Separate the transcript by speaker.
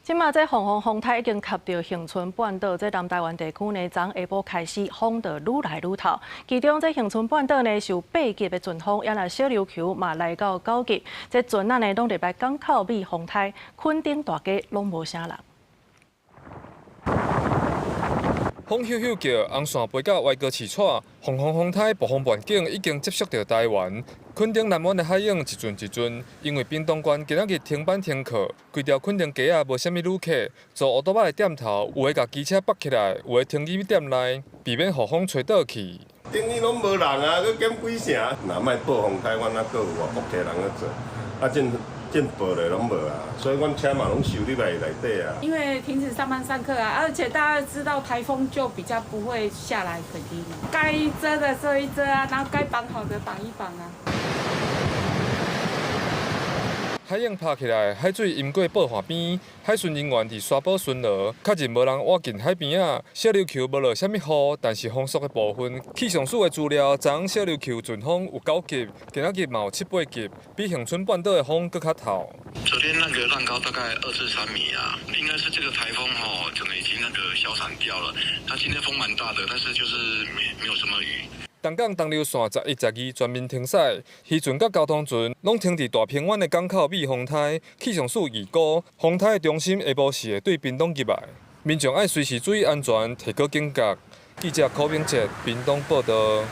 Speaker 1: 這馬這黃風風颱已經及著恆春半島，這南台灣地區呢，昨下晡開始風就愈來愈透。其中這恆春半島呢是有8級的陣風，也若小琉球嘛來到9級。這船仔呢攏入來港口避風颱，墾丁大街攏無啥人。
Speaker 2: 風呼呼叫，紅線飛到歪哥市蔡，黃風風颱暴風背景已經接觸著台灣。墾丁南灣的海湧一陣一陣，因為屏東縣今仔日停班停課，規條墾丁街仔無啥物旅客，做烏多仔的店頭有的共機車縛起來，有的停佇店內，避免予風吹倒去。
Speaker 3: 等於攏無人啊，閣減幾成？若莫暴風颱，阮猶閣有外國客人咧做，啊，真真報咧攏無啊，所以阮車嘛攏收入來內底啊。
Speaker 4: 因為停止上班上課啊，而且大家知道颱風就比較不會下來墾丁，該遮的遮一遮啊，然後該綁好的綁一綁啊。
Speaker 2: 海湧拍起來，海水淹過報岸邊，海巡人員佇沙堡巡邏，確認無人倚近海邊仔。小琉球無落啥物雨，但是風速的部分，氣象署的資料，昨昏小琉球陣風有9級，今仔日嘛有七八級，比恆春半島的風閣較透。
Speaker 5: 昨天那個浪高大概2至3米啊，應該是這個颱風吼，可能已經那個消散掉了。它今天風蠻大的，但是就是沒有什麼雨。
Speaker 2: 東港東琉線11、12全面停駛，漁船佮交通船攏停佇大鵬灣的港口避風颱。氣象署預估，風颱的中心下晡時會對屏東入來，民眾愛隨時注意安全，提高警覺。記者柯明哲屏東報道。